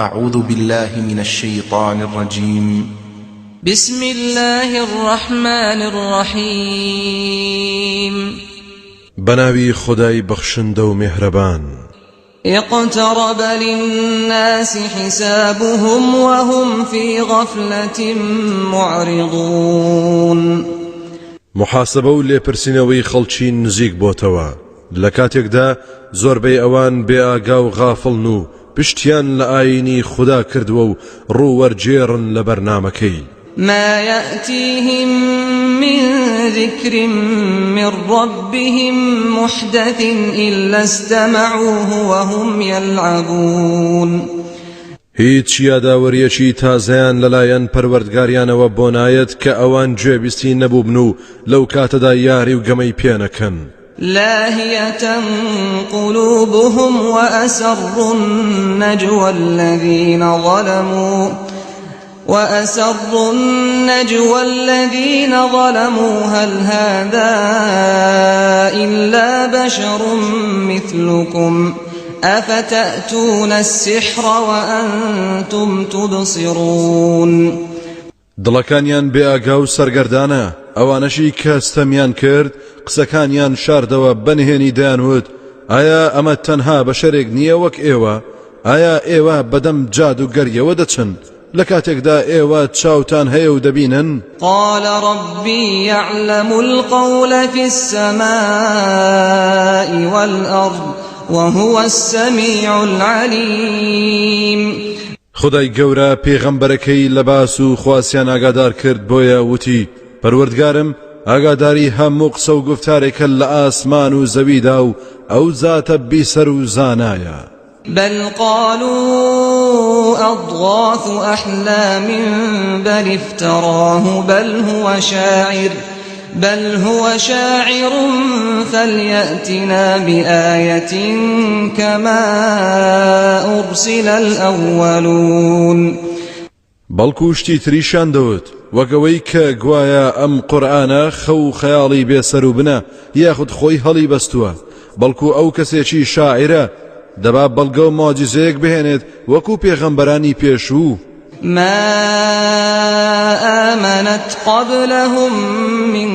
اعوذ باللە من الشیطان الرجیم. بسم اللە الرحمن الرحیم. بەناوی خودای بەخشندە و میهرەبان. اقترب للناس حسابهم وهم فی غفلة معرضون. موحاسەبە و لێپرسینەوەی خەڵکی نزیک بۆتەوە، لە کاتێکدا زۆربەی ئەوان بێئاگا و غافڵن و پشتیان لە ئایینی خودا کردووە و ڕوو وەرگێڕن لە بەرنامەکەی. ما یأتیهم من ذکر من ربهم محدث إلا استمعوه وهم یلعبون. هیچ یاداوەرییەکی تازەیان لەلایەن پەروەردگاریانەوە بۆ نایەت کە ئەوان گوێبیستی نەبووبن و لەو کاتەدا یاری و گەمەی پێنەکەن. لاهیە قلوبهم وأسروا النجوى الذین ظلموا وأسروا النجوى الذین ظلموا هل هذا إلا بشر مثلكم أفتأتون السحر وأنتم تبصرون دڵەکانیان بێ ئاگا و سەرگەردانە، ئەوانەشی کە ستەمیان کرد قسەکانیان شاردەوە بە نهێنی دەیانوت، ئایا ئەمە تەنها بەشەرێک نییە وەک ئێوە؟ ئایا ئێوە بەدەم جادووگەریەوە دەچن لە کاتێکدا ئێوە چاوتان هەیە و دەبینن؟ قال ربی یعلم القول فی السماء والأرض وهو السمیع العلیم. خودای گەورە پێغەمبەرەکەی لە باس و خواسیان ئاگادار کرد بۆیە وتی، پەروەردگارم ئاگاداری هەموو قسە و گوفتارێکە لە ئاسمان و زەویدا و ئەو زاتە بیسەر و زانایە. بل قالوا اضغاث احلام بل افتراه بل هو شاعر بل هو شاعر فليأتنا بآیة کما ارسل الاولون. بەڵکو شتی تریشیان دەوت، وەک ئەوەی کە گوایە ئەم قورئانە خەو و خەیاڵی بێ سەروبنە یاخود خۆی هەڵیبەستووە، بەڵکو ئەو کەسێکی شاعیرە، دەبا بەڵگە و موعجیزەیەک بهێنێت وەکو پێغەمبەرانی پێشوو. ما آمنت قبلهم من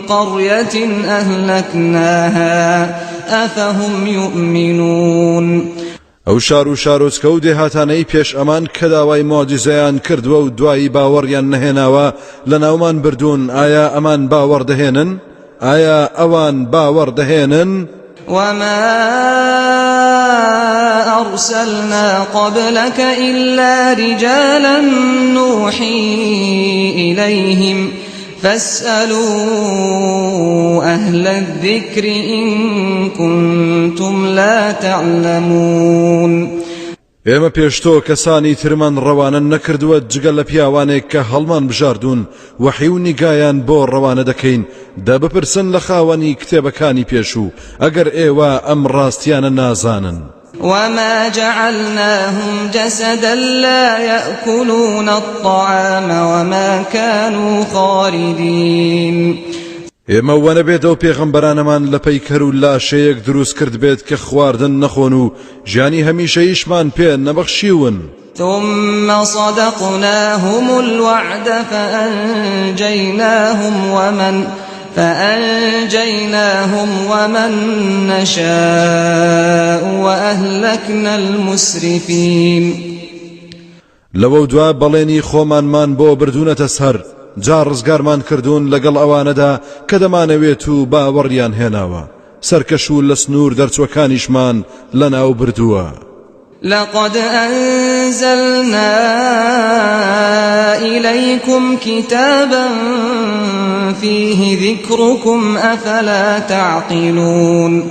قرية أهلكناها أفهم يؤمنون. ئەو شار و شارۆچکە و دێهاتانەی پێش ئەمان کە داوای موعجیزەیان کردووە و دوایی باوەڕیان نەهێناوە لەناومان بردوون، ئایا ئەمان باوەڕ دەهێنن؟ ئایا ئەوان باوەڕ دەهێنن؟ وما أرسلنا قبلك إلا رجالا نوحي إليهم فاسألوا أهل الذكر إن كنتم لا تعلمون. ئێمە پێش تۆ کەسانی ترمان ڕەوانە نەکردووە جگە لە پیاوانێک کە هەڵمان بژاردوون وەحی و نیگایان بۆ ڕەوانە دەکەین، دە بپرسن لە خاوەنی کتێبەکانی پێشوو ئەگەر ئێوە ئەم ڕاستیانە نازانن. وما جعلناهم جسدا لا یأکلون الطعام وما كانوا خالدین. ئێمە وەنەبێت ئەو پێغەمبەرانەمان لە پەیکەر و لاشەیەک دروست کردبێت کە خواردن نەخۆن و ژیانی هەمیشەییشمان پێ نەبەخشیون. ثم صدقناهم الوعد فأنجیناهم ومن فأنجیناهم ومن نشاء وأهلکنا المسرفین. لەوەودوا بەڵێنی خۆمانمان بۆ بردوونەتە سەر، جا ڕزگارمان کردوون لەگەڵ ئەوانەدا کە دەمانەوێت و باوەڕیان هێناوە، سەرکەش و لە سنوور دەرچووەکانیشمان لەناو بردووە. لقد أنزلنا إليكم كتابا فيه ذكركم أفلا تعقلون.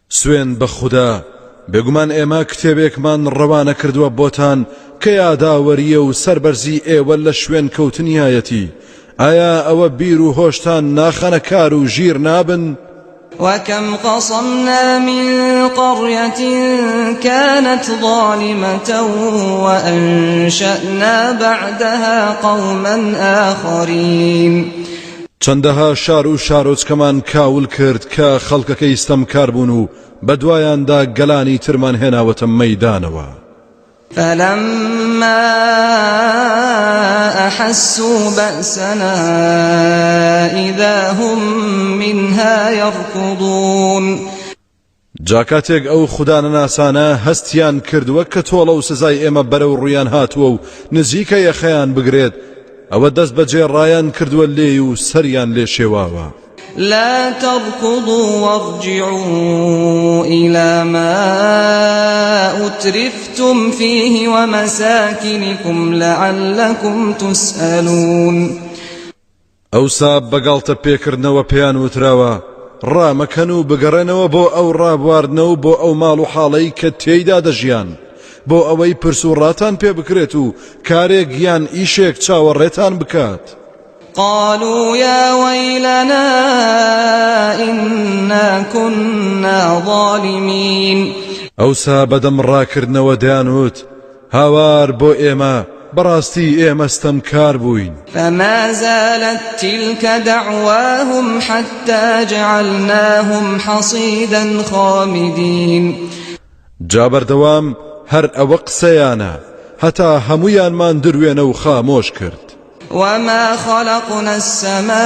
سوێند بە خودا بێگومان ئێمە کتێبێکمان ڕەوانە کردووە بۆتان کە یاداوەرییە و سەربەرزی ئێوە لە شوێن کەوتنیایەتی، ئایا ئەوە بیر و هۆشتان ناخەنە کار و ژیر نابن؟ وكم قصمنا من قرية كانت ظالمة وأنشأنا بعدها قوما آخرين. چەندەها شار و شارۆچکەمان کاول کرد کە خەڵکەکەی ستەمکار بوون و بەدوایاندا گەلانی ترمان هێناوەتە مەیدانەوە. فلما أحسوا بأسنا إذا هم منها يركضون. جا کاتێک ئەو خودانەناسانە هەستیان کردووە کە تۆڵە و سزای ئێمە بەرەو ڕوویان هاتووە و نزیکە یەخەیان بگرێت، ئەوە دەست بەجێ ڕایان کردووە لێی و سەریان لێ شێواوە. لا تركضوا وارجعوا إلى ما أترفتم فيه ومساكنكم لعلكم تسألون. ئەوسا بە گاڵتە پێکردنەوە پێیان وتراوە، ڕامەکەن و بگەڕێنەوە بۆ ئەو ڕابواردنە و بۆ ئەو ماڵ و حاڵەی کە تێیدا دەژیان، بۆ ئەوەی پرس و ڕاتان پێ بکرێت و کارێک یان ئیشێک چاوەڕێتان بکات. قالوا یا ویلنا إنا كنا ظالمین. ئەوسا بەدەم ڕاکردنەوە دەیانوت، هاوار بۆ ئێمە، بەڕاستی ئێمە ستەمکار بووین. فما زالت تلک دعواهم حتی جعلناهم حصیدا خامدین. جا بەردەوام هەر ئەوە قسەیانە هەتا هەموویانمان دروێنە و خامۆش کرد. وما خلقنا السماء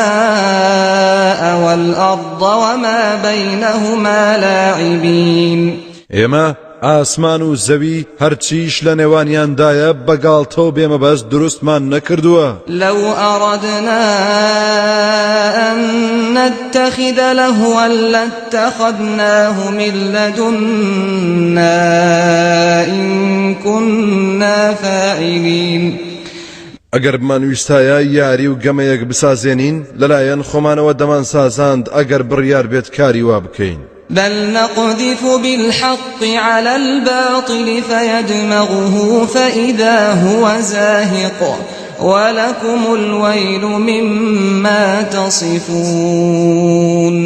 والأرض وما بينهما لاعبین. ئێمە ئاسمان و زەوی هەرچیش لە نێوانیاندایە بە گاڵتە و بێ مەبەست دروستمان نەکردووە. لو أردنا أن نتخذ لهوا لاتخذناه من لدنا إن كنا فاعلین. ئەگەر بمانویستایە یاری و گەمەیەک بسازێنین لەلایەن خۆمانەوە دەمانسازاند ئەگەر بڕیار بێت کاری وا بکەین. بل نقذف بالحق علی الباطل فیدمغه فإذا هو زاهق ولکم الویل مما تصفون.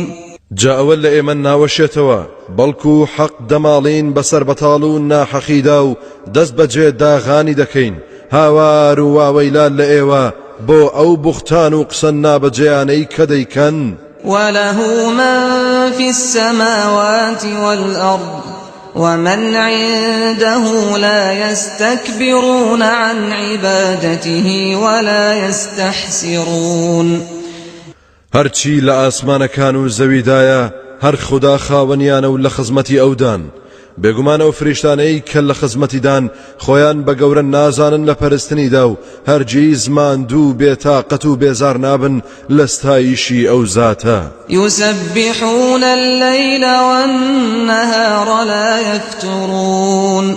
جا ئەوە لە ئێمە ناوەشێتەوە بەڵکو حەق دەماڵین بەسەر بەتاڵ و ناحەقیدا و دەست بەجێ داغانی دەکەین هاوار و واوەیلا لە ئێوە بۆ ئەو بوختان و قسە نابەجێیانەی کە دەیکەن. وله من فی السماوات والأرض ومن عنده لا يستكبرون عن عبادته ولا يستحسرون. هەرچی لە ئاسمانەکان و زەویدایە هەر خودا خاوەنیانە و لە خزمەتی ئەودان، بێگومان ئەو فریشتانەی کە لە خزمەتیدان خۆیان بە گەورە نازانن لە پەرستنیدا و هەرگیز ماندوو و بێتاقەت و بێزار نابن لە ستایشی ئەو زاتە. یسبحون اللیل والنهار لا یفترون.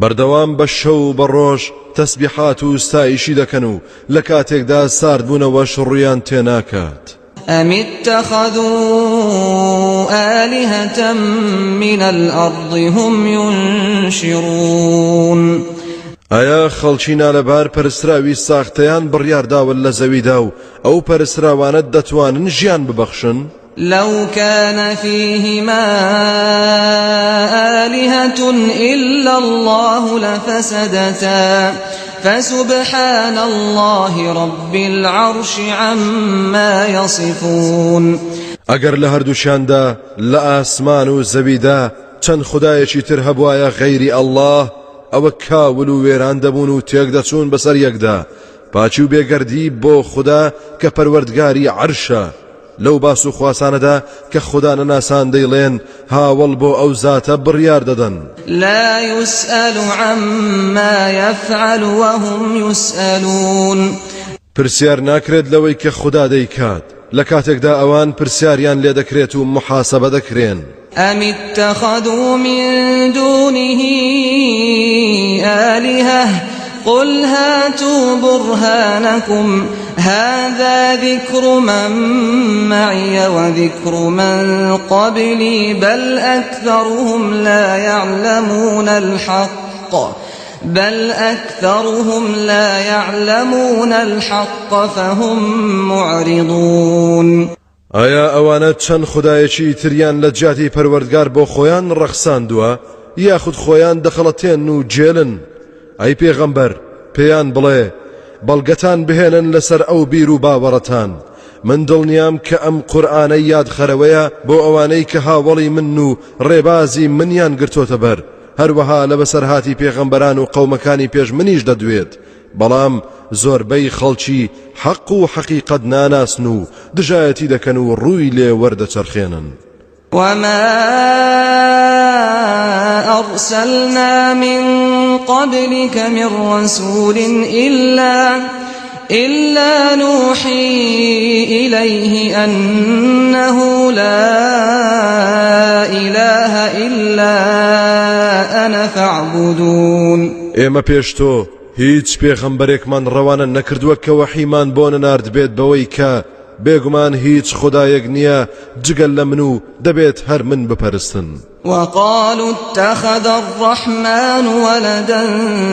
بەردەوام بە شەو و بە ڕۆژ تەسبیحات و ستایشی دەکەن و لە کاتێکدا ساردبوونەوەش ڕوویان تێناکات. ئەم اتخذوا آلهة من الأرض هم ینشرون. ئایا خەڵکی نالەبار پەرستراوی ساختەیان بڕیارداوە لە زەویدا و ئەو پەرستراوانە دەتوانن ژیان ببەخشن؟ لو كان فيهما آلهة إلا الله لفسدتا فسبحان الله رب العرش عما يصفون. ئەگەر لە هەردووکیاندا لە ئاسمان و زەویدا چەند خودایەکی تر هەبوایە غەیری اللە ئەوە کاول و وێران دەبوون و تێکدەچوون بەسەر یەکدا پاکی و بێگەردی بۆ خودا کە پەروەردگاری عەرشە لەو باس و خواسانەدا کە خودا نەناسان دەیڵێن هاوەڵ بۆ ئەو زاتە بڕیار دەدەن. لا یسئل عما یفعل وهم یسئلون. پرسیار ناکرێت لەوەی کە خودا دەیکات لە کاتێکدا ئەوان پرسیاریان لێ دەکرێت و موحاسەبە دەکرێن. ئەم اتخذوا من دونه آلهة قل هاتوا برهانكم هذا ذکر من معی وذکر من قبلی بل أکثرهم لا یعلمون الحق بل أکثرهم لا یعلمون الحق فهم معرضون. ئایا ئەوانە چەند خودایەکی تریان لە جیاتی پەروەردگار بۆ خۆیان ڕەخساندووە یاخود خۆیان دەخەڵەتێنن و گێلن؟ ئەی پێغەمبەر پێیان بڵێ، بەڵگەتان بهێنن لەسەر ئەو بیر و باوەڕەتان، من دڵنیام کە ئەم قورئانە یادخەرەوەیە بۆ ئەوانەی کە هاوەڵی منن و ڕێبازی منیان گرتۆتە بەر. هەروەها لە بەسەرهاتی پێغەمبەران و قەومەکانی پێش منیش دەدوێت، بەڵام زۆربەی خەڵکی حەق و حەقیقەت ناناسن و دژایەتی دەکەن و ڕووی لێ وەردەچەرخێنن. وما أرسلنا من قبلك من رسول إلا نوحي إليه أنه لا إله إلا أنا فاعبدون. ئێمە پێش تۆ هیچ پێغەمبەرێکمان ڕەوانە نەکردووە کە وەحیمان بۆ نەناردبێت بەوەی کە بێگومان هیچ خودایەک نییە جگە لە من و دەبێت هەر من بپەرستن. وقالوا اتخذ الرحمن ولدا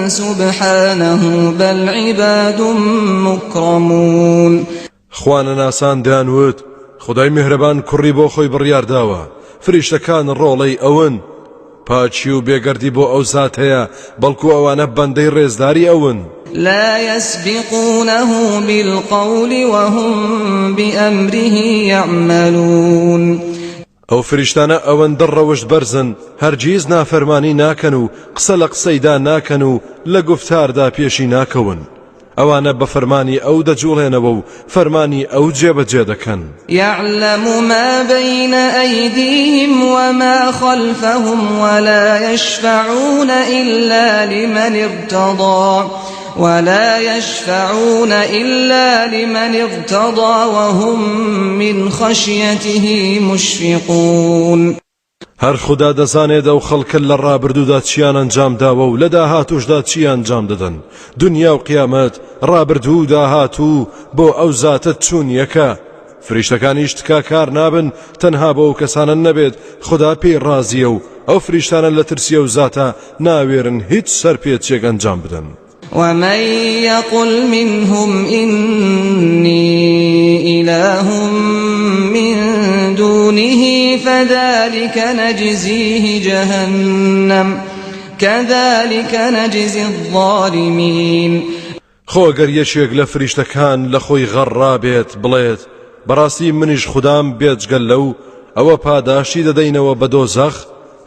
سبحانه بل عباد مكرمون. خوانەناسان دەیانوت خودای میهرەبان کوڕی بۆ خۆی بڕیارداوە، فریشتەکان ڕۆڵەی ئەون. پاکی و بێگەردی بۆ ئەو زات هەیە، بەڵکو ئەوانە بەندەی ڕێزداری ئەون. لا يسبقونه بالقول وهم بأمره يعملون. ئەو فریشتانە ئەوەندە ڕەوشت بەرزن هەرگیز نافەرمانی ناکەن و قسە لە قسەیدا ناکەن و لە گوفتاردا پێشی ناکەون. ئەوانە بە فەرمانی ئەو دەجوڵێنەوە و فەرمانی ئەو جێبەجێ دەکەن. یعلم ما بین ایدیهم وما خلفهم ولا یشفعون إلا لمن ارتضی ولا یشفعون إلا لمن ارتضی وهم من خشیته مشفقون. هەر خودا دەزانێت ئەو خەڵکە لە ڕابردوودا چیان ئەنجام داوە و لە داهاتووشدا چی ئەنجام دەدەن، دونیا و قیامەت، ڕابردوو و داهاتوو بۆ ئەو زاتە چوون یەکە، فریشتەکانیش تکاکار نابن تەنها بۆ ئەو کەسانە نەبێت خودا پێی ڕازییە و ئەو فریشتانە لە ترسی ئەو زاتە ناوێرن هیچ سەرپێچیەک ئەنجام بدەن. ومن یقل منهم إنی إله من دونه فذلک نجزیه جهنم کذلک نجزی الظالمین. خۆ گەر یەکێک لە فریشتەکان لە خۆی غەڕڕابێت بڵێت، بەڕاستی منیش خودام بێجگە لەو، ئەوە پاداشتی دەدەینەوە بە دۆزەخ،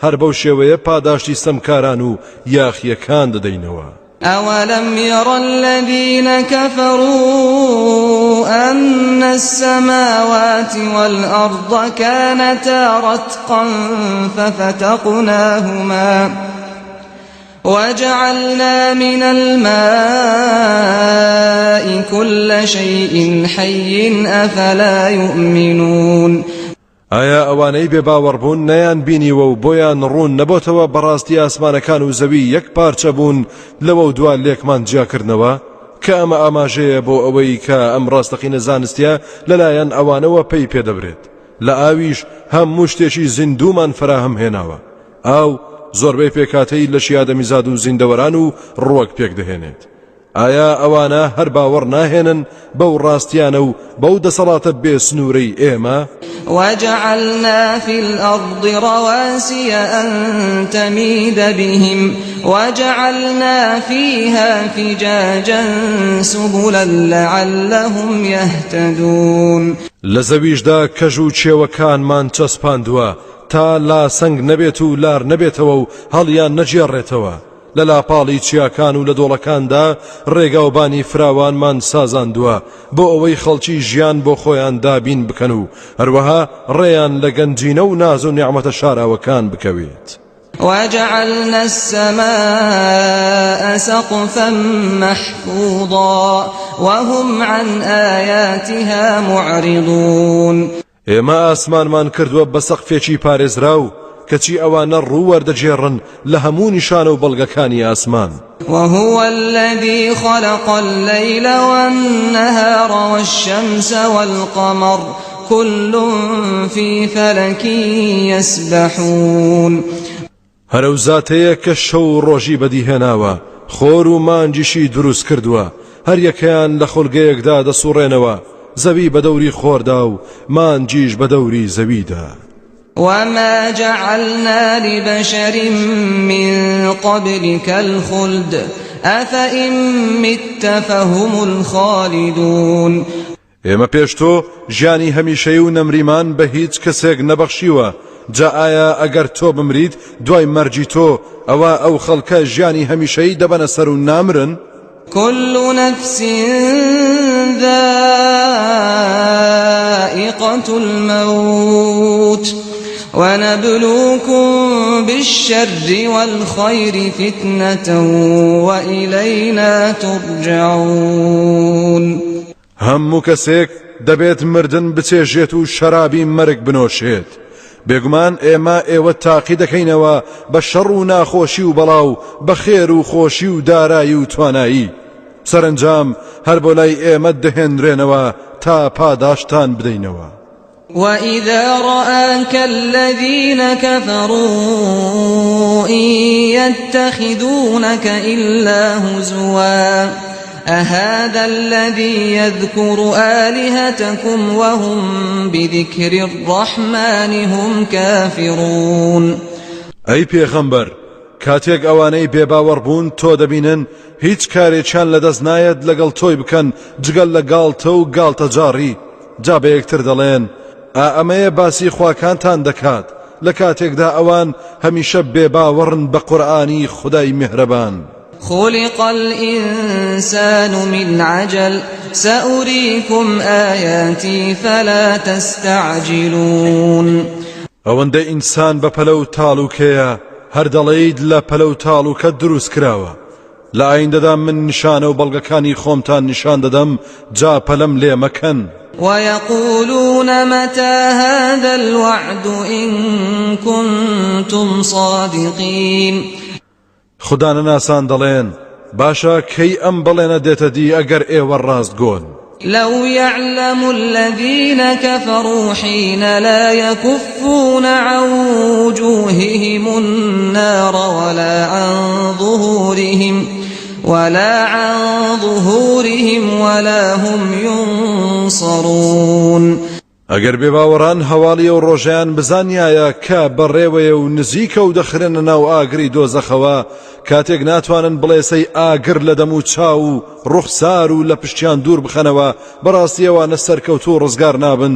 هەر بەو شێوەیە پاداشتی ستەمکاران و یاخییەکان دەدەینەوە. أولم ير الذين كفروا أن السماوات والأرض كانتا رتقا ففتقناهما وجعلنا من الماء كل شيء حي أفلا يؤمنون. ئایا ئەوانەی بێ باوەڕ بوون نەیان بینیوە و بۆیان ڕوون نەبۆتەوە بەڕاستی ئاسمانەکان و زەوی یەک پارچە بوون لەوە دوا لێکمان جیاکردنەوە کە ئەمە ئاماژەیە بۆ ئەوەی کە ئەم ڕاستەقینە زانستیە لەلایەن ئەوانەوە پەی پێدەبرێت لە ئاویش هەموو شتێکی زیندوومان فەراهەم هێناوە ئاو زۆربەی پێکهاتەی لەشی ئادەمیزاد و زیندەوەران و ڕوەک پێکدەهێنێت ئایا ئەوانە هەر باوەڕ ناهێنن بەو ڕاستیانە و بەو دەسەڵاتە بێ سنوورەی ئێمە؟ وجعلنا فی الأرض رواسی أن تمید بهم وجعلنا فیها فجاجا سبلا لعلهم یهتدون. لە زەویشدا کەژ و کێوەکانمان چەسپاندووە تا لاسەنگ نەبێت و لار نەبێتەوە و هەڵیان نەگێڕێتەوە، لە لاپاڵی چیاکان و لە دۆڵەکاندا ڕێگاوبانی فراوانمان سازاندووە بۆ ئەوەی خەڵکی ژیان بۆ خۆیان دابین بکەن و هەروەها ڕێیان لە گەنجینە و ناز و نیعمەتە شاراوەکان بکەوێت. وجعلنا السماء سقفا محفوظا وهم عن آیاتها معرضون. ئێمە ئاسمانمان کردووە بە سەقفێکی پارێزراو، کەچی ئەوانە ڕوو وەردەگێڕن لە هەموو نیشانە و بەڵگەکانی ئاسمان. وهو الذی خلق اللیل والنهار والشمس والقمر كل فی فلک یسبحون. هەر ئەو زاتەیە کە شەو و ڕۆژی بەدیهێناوە، خۆر و مانگیشی دروست کردووە، هەر یەکەیان لە خولگەیەکدا دەسوڕێنەوە، زەوی بە دەوری خۆردا و مانگیش بە دەوری زەویدا. وما جعلنا لبشر من قبلك الخلد أفإن مت فهم الخالدون. ئێمە پێش تۆ ژیانی هەمیشەیی و نەمریمان بە هیچ کەسێک نەبەخشیوە، جا ئایا ئەگەر تۆ بمریت دوای مەرگی تۆ ئەوا ئەو خەڵکە ژیانی هەمیشەیی دەبەنە سەر و نامرن؟ كل نفس ذائقة الموت ونبلوكم بالشر والخير فتنة وإلينا ترجعون. هەموو کەسێک دەبێت مردن بچێژێت و شەرابی مەرگ بنۆشێت. بێگومان ئێمە ئێوە تاقی دەکەینەوە بە شەڕ و ناخۆشی و بەڵا و بە خێر و خۆشی و دارایی و توانایی. سەرەنجام هەر بۆ لای ئێمە دەهێنرێنەوە تا پاداشتان بدەینەوە. وإذا رآك الذين كفروا إن يتخذونك إلا هزوا أهذا الذي يذكر آلهتكم وهم بذكر الرحمن هم كافرون ئەی پێغەمبەر کاتێک ئەوانەی بێباوەڕ بوون تۆ دەبینن هیچ کارێکیان لەدەست نایەت لەگەڵ تۆی بکەن جگەل لە گاڵتە و گاڵتەجاڕی جا بە یەکتر دەڵێن، ئا ئەمەیە باسی خواکانتان دەکات، لە کاتێکدا ئەوان هەمیشە بێباوەڕن بە قورئانی خودای میهرەبان. خلق الإنسان من عجل سأريكم آیاتی فلا تستعجلون. ئەوەندە ئینسان بە پەلە و تاڵوکەیە هەر دەڵێیت لە پەلە و تاڵوکە دروست کراوە، لە ئایندەدا من نیشانە و بەڵگەکانی خۆمتان نیشان دەدەم جا پەلەم لێ مەکەن. ويقولون متى هذا الوعد إن كنتم صادقين. خودانەناسان دەڵێن، باشە کەی ئەم بەڵێنە دێتە دی ئەگەر ئێوە ڕاستگۆن؟ لو يعلم الذين كفروا حين لا يكفون عن وجوههم النار ولا عن ظهورهم ولا عن ظهورهم ولا هم ينصرون. ئەگەر بێباوەڕان هەواڵی ئەو ڕۆژەیان بزانیایە کە بەڕێوەیە و نزیکە و دەخرێنە ناو ئاگری دۆزەخەوە، کاتێک ناتوانن بڵێسەی ئاگر لە دەم و چاو و ڕوخسار و لە پشتیان دوور بخەنەوە، بەڕاستی ئەوانە سەرکەوتوو و ڕزگار نابن،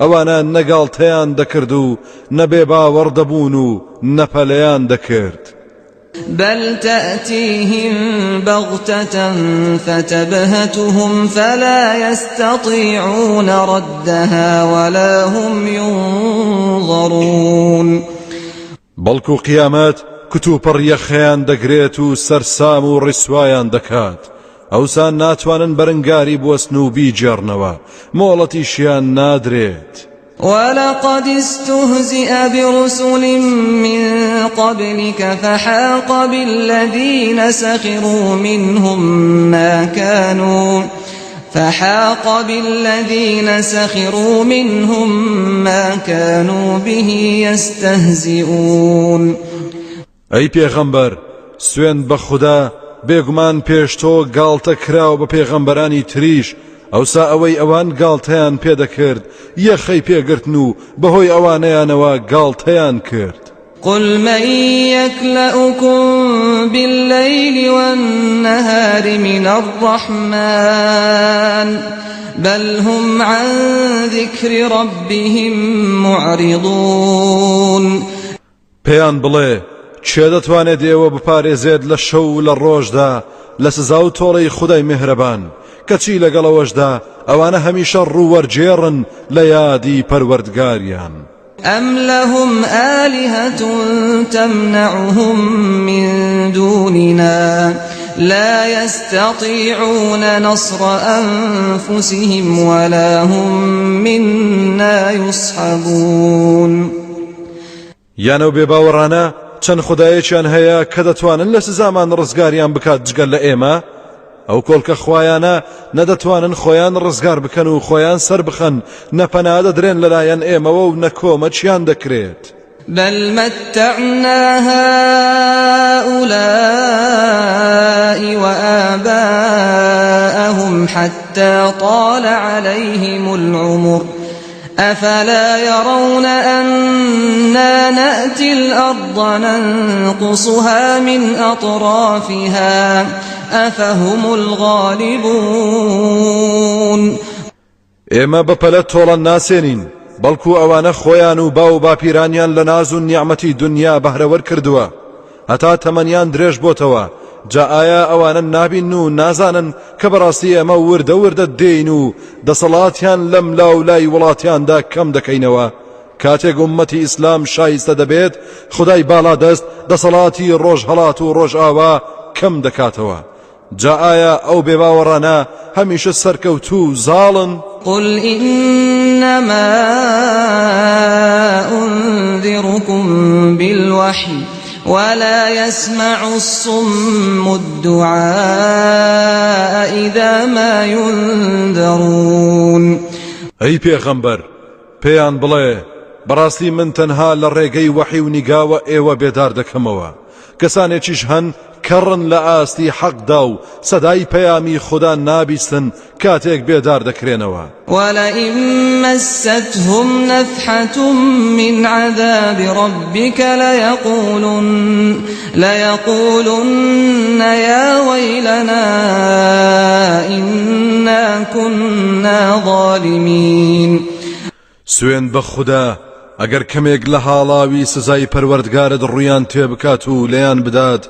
ئەوانە نە گاڵتەیان دەکرد و نە بێباوەڕ دەبوون و نە پەلەیان دەکرد. بل تأتیهم بغتة فتبهتهم فلا یستطیعون ردها ولا هم ینظرون. بەڵکو قیامەت کتوپڕ یەخەیان دەگرێت و سەرسام و ڕیسوایان دەکات، ئەوسا ناتوانن بەرنگاری بوەستن و بیگێڕنەوە، مۆڵەتیشیان نادرێت. ولقد استهزئ برسل من قبلك فحاق بالذين سخروا منهم ما كانوا فحاق بالذين سخروا منهم ما كانوا به يستهزئون. ئەی پێغەمبەر سوێند بە خودا بێگومان پێش تۆ گاڵتە کراوە بە پێغەمبەرانی تریش ئەوسا ئەوەی ئەوان گاڵتەیان پێ دەکرد یەخەی پێگرتن و بەهۆی ئەوانەیانەوە گاڵتەیان کرد. قل من يكلأكم بالليل والنهار من الرحمن بل هم عن ذكر ربهم معرضون. پێیان بڵێ، کێ دەتوانێت ئێوە بپارێزێت لە شەو و لە ڕۆژدا لە سزا و تۆڵەی خودای میهرەبان، کەچی لەگەڵ ئەوەشدا ئەوانە هەمیشە ڕوووەرگێڕن لە یادی پەروەردگاریان. ئەم لهم آلهة تمنعهم من دوننا لا یستطیعون نصر أنفسهم ولا هم منا یصحبون. یان ئەو بێباوەڕانە چەند خودایەکیان هەیە کە دەتوانن لە سزامان ڕزگاریان بکات جگە لە ئێمە؟ ئەو کۆڵکە خوایانە نە دەتوانن خۆیان ڕزگار بکەن و خۆیان سەربخەن، نە پەنا دەدرێن لەلایەن ئێمەوە و نە کۆمەکیان دەکرێت. بل متعنا هؤلاء وآباءهم حتى طال عليهم العمر أفلا يرون أنا نأتي الأرض ننقصها من أطرافها أفهم الغالبون. ئێمە بە پەلە تۆڵە ناسێنین، بەڵکو ئەوانە خۆیان و باو و باپیرانیان لە ناز و نیعمەتی دونیا بەهرەوەر کردووە هەتا تەمەنیان درێژ بۆتەوە، جا ئایا ئەوانە نابینن و نازانن کە بەڕاستی ئێمە وردە وردە دێین و دەسەڵاتیان لەم لاو لای وڵاتیاندا کەم دەکەینەوە؟ کاتێک ئوممەتی ئیسلام شایستە دەبێت خودای باڵادەست دەسەڵاتی ڕۆژهەڵات و ڕۆژئاوا کەم دەکاتەوە جا ئایا ئەو بێباوەڕانە هەمیشە سەرکەوتوو و زاڵن؟ قل إنما أنذركم بالوحي ولا يسمع الصم الدعاء إذا ما ينذرون ئەی پێغەمبەر پێیان بڵێ، بەڕاستی من تەنها لە ڕێگەی وەحی و نیگاوە ئێوە بێدار دەکەمەوە، کەسانێکیش هەن کەڕن لە ئاستی حەقدا و سەدای پەیامی خودا نابیستن کاتێک بێدار دەکرێنەوە. ولئن مستهم نفحة من عذاب ربک ليقولن ليقولن یا ویلنا إنا كنا ظالمین. سوێند بە خودا ئەگەر کەمێک لە هاڵاوی سزای پەروەردگارت ڕوویان تێبکات و لێیان بدات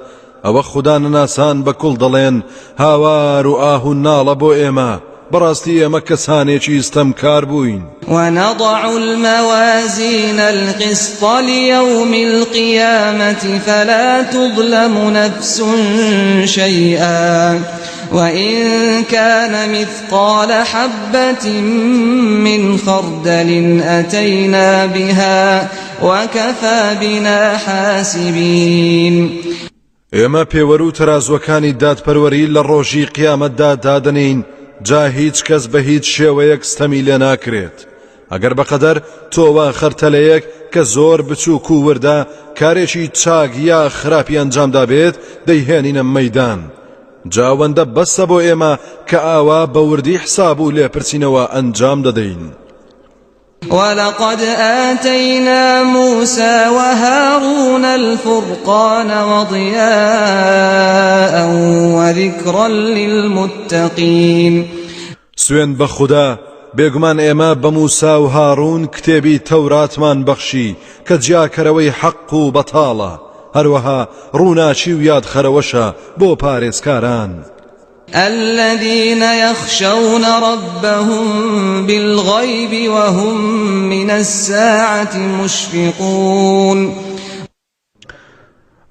ئەوە خودا نەناسان بە کوڵ دەڵێن هاوار و ئاه و ناڵە بۆ ئێمە بەڕاستی ئێمە کەسانێکی ستەمکار بووین. ونضع الموازین القسط لیوم القیامة فلا تظلم نفس شیئا وإن کان مثقال حبة من خردل أتینا بها وکفی بنا حاسبین. ئێمە پێوەر و تەرازووەکانی دادپەروەری لە ڕۆژی قیامەتدا دادەنێین، جا هیچ کەس بە هیچ شێوەیەک ستەمی لێ ناکرێت، ئەگەر بەقەدەر تۆوە خەرتەلەیەک کە زۆر بچووک و وردە کارێکی چاک یا خراپی ئەنجامدا بێت دەیهێنینە مەیدان، جا ئەوەندە بەسە بۆ ئێمە کە ئاوا بە وردی حساب و لێپرسینەوە ئەنجام دەدەین. ولقد آتینا موسی وهارون الفرقان وضیاء وذکرا للمتقین. سوێند بە خودا بێگومان ئێمە بە موسا و هاڕون کتێبی تەوراتمان بەخشی کە جیاکەرەوەی حەق و بەتاڵە، هەروەها ڕووناکی و یادخەرەوەشە بۆ پارێزکاران. الذین یخشون ربهم بالغیب وهم من الساعة مشفقون.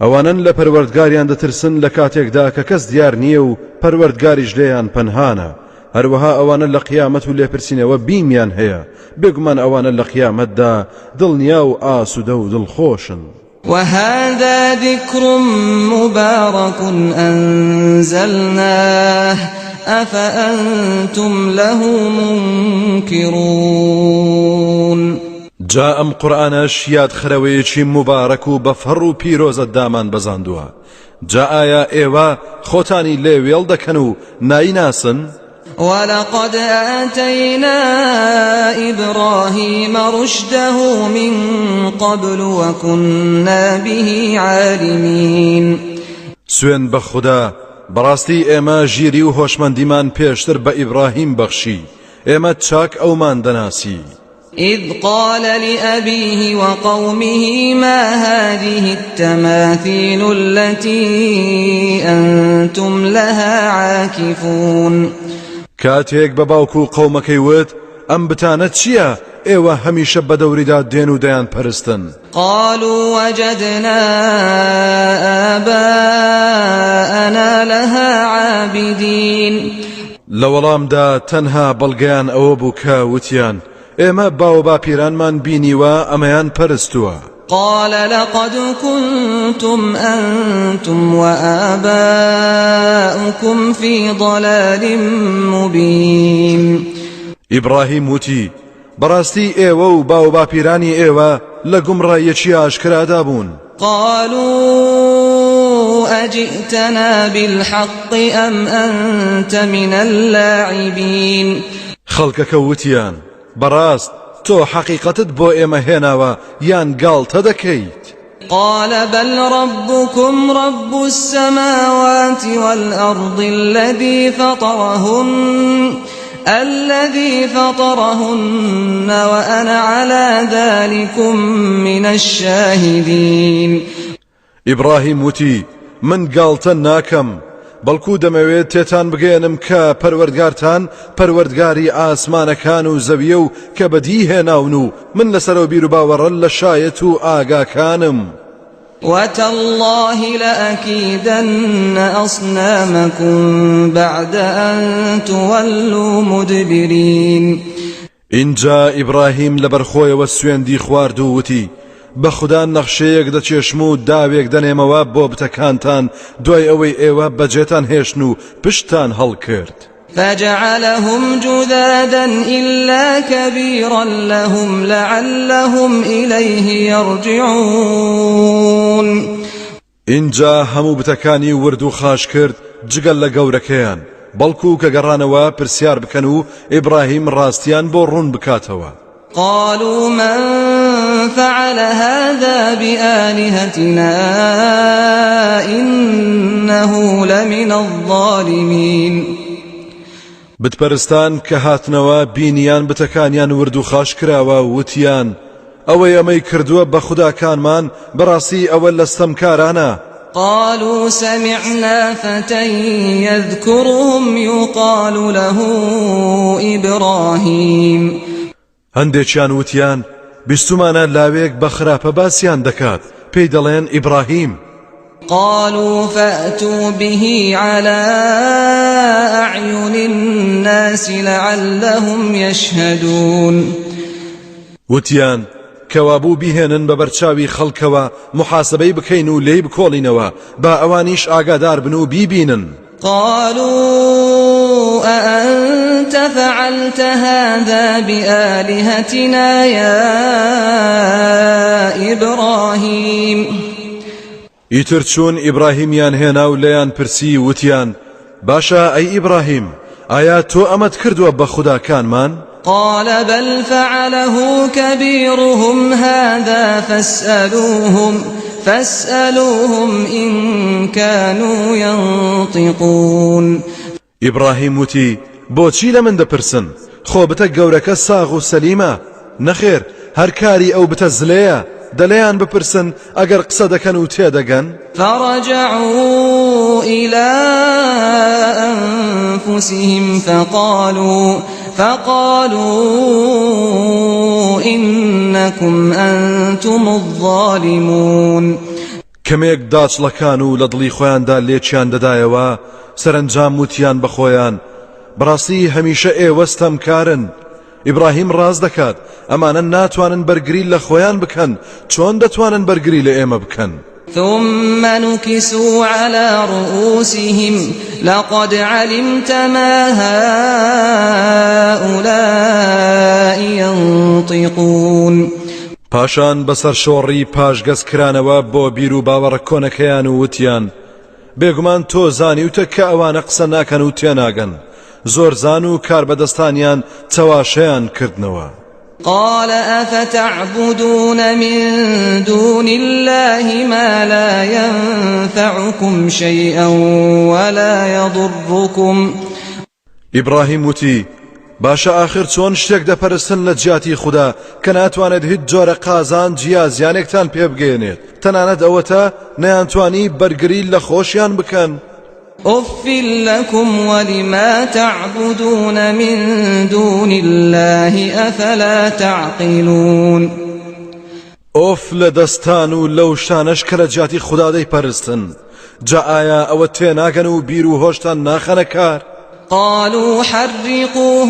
ئەوانەن لە پەروەردگاریان دەترسن لە کاتێکدا کە کەس دیار نییە و پەروەردگاریش لێیان پەنهانە، هەروەها ئەوانە لە قیامەت و لێپرسینەوە بیمیان هەیە، بێگومان ئەوانە لە قیامەتدا دڵنیا و ئاسوودە و دڵخۆشن. وهذا ذکر مبارک انزلناه افانتم له منکرون. جا ئەم قورئانەش یادخەرەوەیەکی موبارەک و بەفەڕ و پیرۆزە دامان بەزاندووە، جا ئایا ئێوە خۆتانی لێ وێڵ دەکەن و نایناسن؟ ولقد آتینا إبراهیم رشده من قبل وکنا به عالمین. سوێند بە خودا بەڕاستی ئێمە ژیری و هۆشمەندیمان پێشتر بە ئیبراهیم بەخشی، ئێمە چاک ئەومان دەناسی. إذ قال لأبيه وقومه ما هذه التماثيل التي أنتم لها عاكفون. کاتێک بە باوک و قەومەکەی وت، ئەم بتانە چییە ئێوە هەمیشە بەدەوریدا دێن و دەیانپەرستن؟ قالوا وجدنا آباءنا لها عابدین. لە وەڵامدا تەنها بەڵگەیان ئەوە بوو کە وتیان، ئێمە باوباپیرانمان بینیوە ئەمەیان پەرستووە. قال لقد كنتم أنتم وآباؤكم في ضلال مبين. ئیبڕاهیم وتی، بەڕاستی ئێوە و باوباپیرانی ئێوە لە گومڕاییەکی ئاشکرادا بوون. قالوا أجئتنا بالحق أم أنت من اللاعبین. خەڵکەکە وتیان، بەڕاست تۆ حەقیقەتت بۆ ئێمە هێناوە یان گاڵتە دەکەیت؟ قال بل ربكم رب السماوات والأرض الذي فطرهن. الذي فطرهن وأنا على ذلكم من الشاهدين. ئیبڕاهیم وتی، من گاڵتە ناکەم، بەڵکو دەمەوێت تێتان بگەیەنم کە پەروەردگارتان پەروەردگاری ئاسمانەکان و زەویە و کە بەدیی هێناون و من لەسەر ئەو بیروباوەڕە لە شایەت و ئاگاکانم. وتاللە لأکیدن اصنامکم بعد ان تولوا مدبرین. ئینجا ئیبڕاهیم لەبەر خۆیەوە سوێندی خوارد و وتی، بە خودا نەخشەیەک دەکێشم و داوێک دەنێمەوە بۆ بتەکانتان دوای ئەوەی ئێوە بەجێتان هێشتن و پشتتان هەڵکرد. فجعلهم جذاذا إلا كبيرا لهم لعلهم إليه يرجعون. ئینجا هەموو بتەکانی ورد و خاش کرد جگە لە گەورەکەیان، بەڵکو کە گەڕانەوە پرسیار بکەن و ئیبراهیم ڕاستیان بۆ ڕوون بکاتەوە. قالوا من فعل هذا بآلهتنا إنه لمن الظالمین. بتپەرستان کە هاتنەوە بینیان بتەکانیان ورد و خاش کراوە وتیان، ئەوەی ئەمەی کردووە بە خوداکانمان بەڕاستی ئەوە لە ستەمکارانە. قالوا سمعنا فتى يذكرهم يقال له إبراهيم. هەندێکیان وتیان، بیستومانە لاوێک بە خراپە باسیان دەکات، پێی دەڵێن ئیبراهیم. قالوا فأتوا به على أعين الناس لعلهم يشهدون. وتیان، کەوابوو بیهێنن بە بەرچاوی خەڵکەوە موحاسەبەی بکەین و لێی بکۆڵینەوە، با ئەوانیش ئاگادار بن و بیبینن. قالوا أأنت فعلت هذا بآلهتنا يا إبراهيم. ئیتر چوون ئیبراهیمیان هێنا و لێیان پرسی وتیان، باشە ئەی ئیبراهیم، ئایا تۆ ئەمەت کردووە بە خوداکانمان؟ قال بل فعله كبيرهم هذا فاسألوهم فاسألوهم إن كانوا ينطقون. ئیبڕاهیم وتی، بۆچی لە من دەپرسن؟ خۆ بتە گەورەکە ساغ و سەلیمە. نەخێر، هەر کاری ئەو بتە زلەیە، دە لێیان بپرسن ئەگەر قسە دەکەن و تێدەگەن؟ فرجعوا إلى أنفسهم فقالوا فقالوا إنكم أنتم الظالمون. کەمێک داچڵەکان و لە دڵی خۆیاندا لێکیان دەدایەوە، سەرەنجام وتیان بە خۆیان، بەڕاستی هەمیشە ئێوە ستەمکارن. ئیبراهیم ڕاست دەکات، ئەمانە ناتوانن بەرگری لە خۆیان بکەن، چۆن دەتوانن بەرگری لە ئێمە بکەن؟ ثم نكسوا على رؤوسهم لقد علمت ما هؤلاء ينطقون. پاشان بە سەرشۆڕی پاشگەز کرانەوە بۆ بیروباوەڕە کۆنەکەیان و وتیان، بێگومان تۆ زانیوتە کە ئەوانە قسە ناکەن و تێناگەن، زۆرزان و کاربەدەستانیان چەواشەیان کردنەوە. قال أفتعبدون من دون الله ما لا ينفعكم شيئا ولا يضركم. ئیبڕاهیم وتی، باشە ئاخر چۆن شتێک دەپەرستن لە جیاتی خودا کە ناتوانێت هیچ جۆرە قازانج یا زیانێکتان پێ بگەیەنێت، تەنانەت ئەوەتا نەیانتوانی بەرگری لە خۆشیان بکەن؟ أف لكم ولما تعبدون من دون الله أفلا تعقلون. ئۆف لە دەستان و لەو شتانەش کە لە جیاتی خودا دەیپەرستن، جا ئایا ئەوە تێناگەن و بیر و هۆشتان ناخەنە کار؟ قالوا حرقوه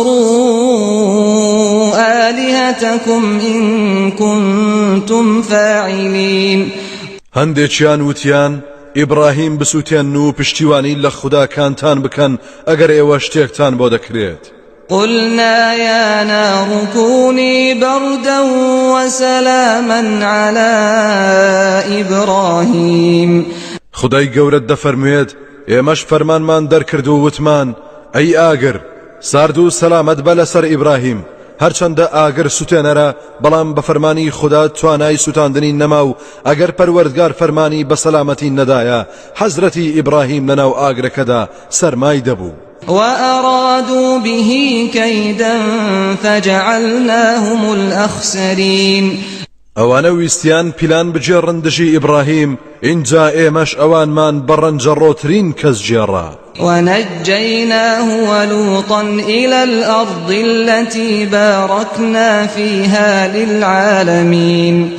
وانصروا آلهتكم إن كنتم فاعلین. هەندێکیان وتیان، ئیبڕاهیم بسوتێنن و پشتیوانی لە خوداکانتان بکەن ئەگەر ئێوە شتێکتان بۆ دەکرێت. قلنا یا نار كونی بردا وسلاما علی ابراهیم. خودای گەورە دەفەرموێت، ئێمەش فەرمانمان دەرکرد و وتمان، ئەی ئاگر، سارد و سەلامەت بە لەسەر ئیبراهیم، هەرچەندە ئاگر سوتێنەرە بەڵام بە فەرمانی خودا توانای سوتاندنی نەما و ئەگەر پەروەردگار فەرمانی بە سەلامەتی نەدایە حەزرەتی ئیبراهیم لەناو ئاگرەکەدا سەرمای دەبوو. وأرادوا به كيدا فجعلناهم الأخسرين. ئەوانە ویستیان پیلان بگێڕن دژی ئیبڕاهیم، ئینجا ئێمەش ئەوانمان بە ڕەنجەڕۆترین کەس گێڕا. ونجیناه ولوطا إلی الأرض التي بارکنا فیها للعالمین.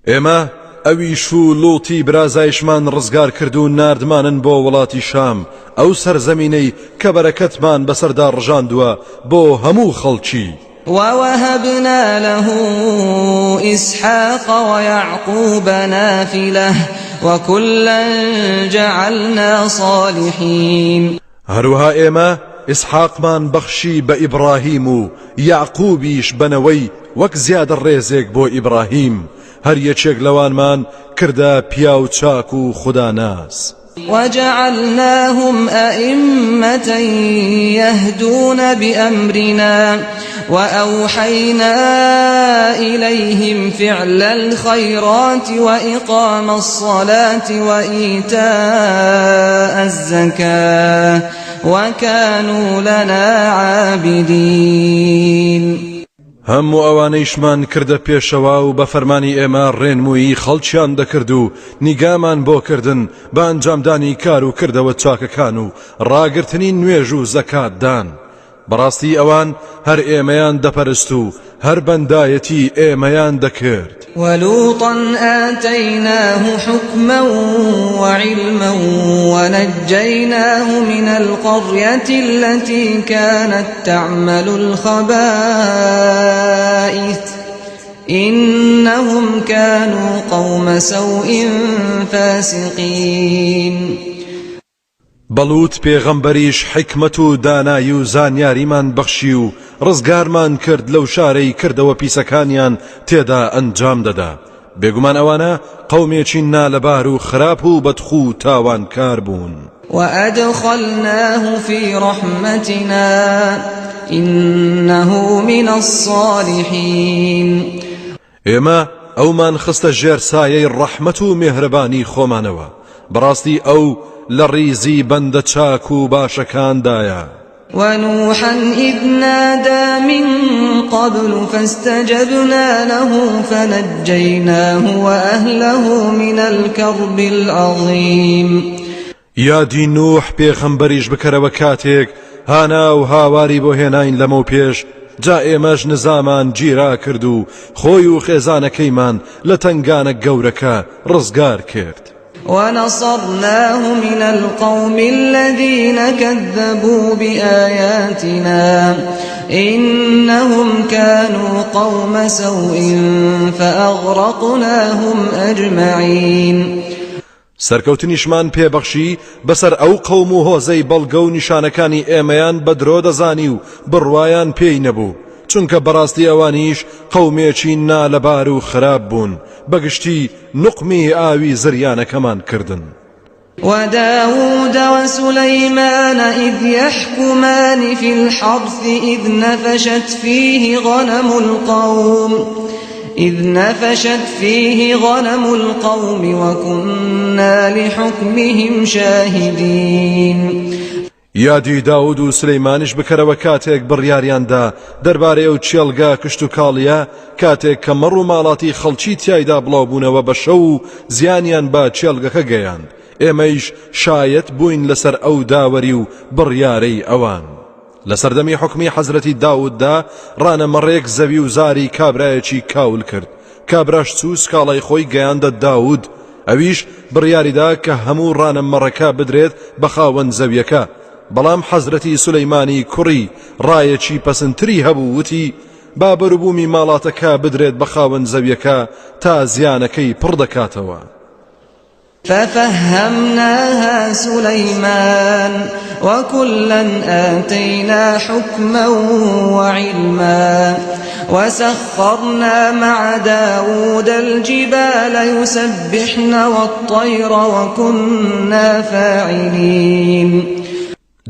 ئێمە ئەویش و لوطی برازایشمان ڕزگار کرد و ناردمانن بۆ وڵاتی شام، ئەو سەرزەمینەی کە بەرەکەتمان بەسەردا ڕژاندووە بۆ هەموو خەڵکی. ووهبنا له إسحاق ويعقوب نافلة وكلا جعلنا صالحین. هەروەها ئێمە ئیسحاقمان بەخشی بە ئیبڕاهیم و یەعقوبیش بە نەوەی وەک زیادە ڕێزێک بۆ ئیبڕاهیم، هەر یەکێک لەوانمان کردە پیاو چاک و خوداناس. وجعلناهم أئمة يهدون بأمرنا وأوحينا إليهم فعل الخيرات وإقام الصلاة وإيتاء الزكاة وكانوا لنا عابدين. هەموو ئەوانەیشمان کردە پێشەوا و بە فەرمانی ئێمە ڕێنموویی خەڵکیان دەکرد و نیگامان بۆ کردن بە ئەنجامدانی کار و کردەوە چاکەکان و ڕاگرتنی نوێژ و زەکات دان بەڕاستی ئەوان هەر ئێمەیان دەپەرست و هەر بەندایەتی ئێمەیان دەکرد. ولوطا آتیناه حکما وعلما ونجیناه من القریة التي كانت تعمل الخبائث إنهم كانوا قوم سوء فاسقین. بە لوط پێغەمبەریش حیکمەت و دانایی و زانیاریمان بەخشی و ڕزگارمان کرد لەو شارەی کردەوە پیسەکانیان تێدا ئەنجام دەدا، بێگومان ئەوانە قەومێکی نالەبار و خراپ و بەدخوو و تاوانکار بوون. وأدخلناه في رحمتنا إنه من الصالحین. ئێمە ئەومان خستە ژێر سایەی ڕەحمەت و مێهرەبانی خۆمانەوە، بەڕاستی ئەو لە ڕیزی بەندە چاک و باشەکاندایە. ونوحا إذ نادى من قبل فاستجبنا له فنجیناه وأهله من الكرب العظیم. یادی نوح پێغەمبەریش بکەرەوە کاتێک هانا و هاواری بۆ هێناین لەمەوپێش، جا ئێمەش نزامان گیرا کرد و خۆی و خێزانەکەیمان لە تەنگانە گەورەکە ڕزگار کرد. ونصرناه من القوم الذین كذبوا بآیاتنا إنهم كانوا قوم سوء فأغرقناهم أجمعین. سەرکەوتنیشمان پێ بەخشی بەسەر ئەو قەوم و هۆزەی بەڵگە و نیشانەکانی ئێمەیان بە درۆ دەزانی و بڕوایان پێی نەبوو، چونکە بەڕاستی ئەوانیش قەومێکی نالەبار و خراپ بوون، بەگشتی نوقمی ئاوی زریانەکەمان کردن. وداود وسليمان إذ يحكمان في الحرث إذ نفشت فيه غنم القوم إذ نفشت فيه غنم القوم وكنا لحكمهم شاهدين. یادی داود و سلەیمانیش بکەرەوە کاتێک بڕیاریان دا دەربارەی ئەو کێڵگە کشتوکاڵییە کاتێک کە مەڕ و ماڵاتی خەڵکی تیایدا بڵاوبوونەوە بە شەو و زیانیان بە کێڵگەکە گەیاند ئێمەیش شایەت بووین لەسەر ئەو داوەری و بڕیارەی ئەوان. لە سەردەمی حوکمی حەزرەتی داوددا ڕانە مەڕێک زەوی و زاری کابرایەکی کاول کرد، کابراش چوو سکاڵای خۆی گەیاندە داود، ئەویش بڕیاریدا کە هەموو ڕانە مەڕەکە بدرێت بە خاوەن زەویەکە، بەڵام حەزرەتی سولەیمانی کوڕی ڕایەکی پەسندتری هەبوو وتی، با بەروبوومی ماڵاتەکە بدرێت بە خاوەن زەویەکە تا زیانەکەی پڕ دەکاتەوە. ففهمناها سليمان وكلا آتينا حكما وعلما وسخرنا مع داود الجبال يسبحن والطير وكنا فاعلين.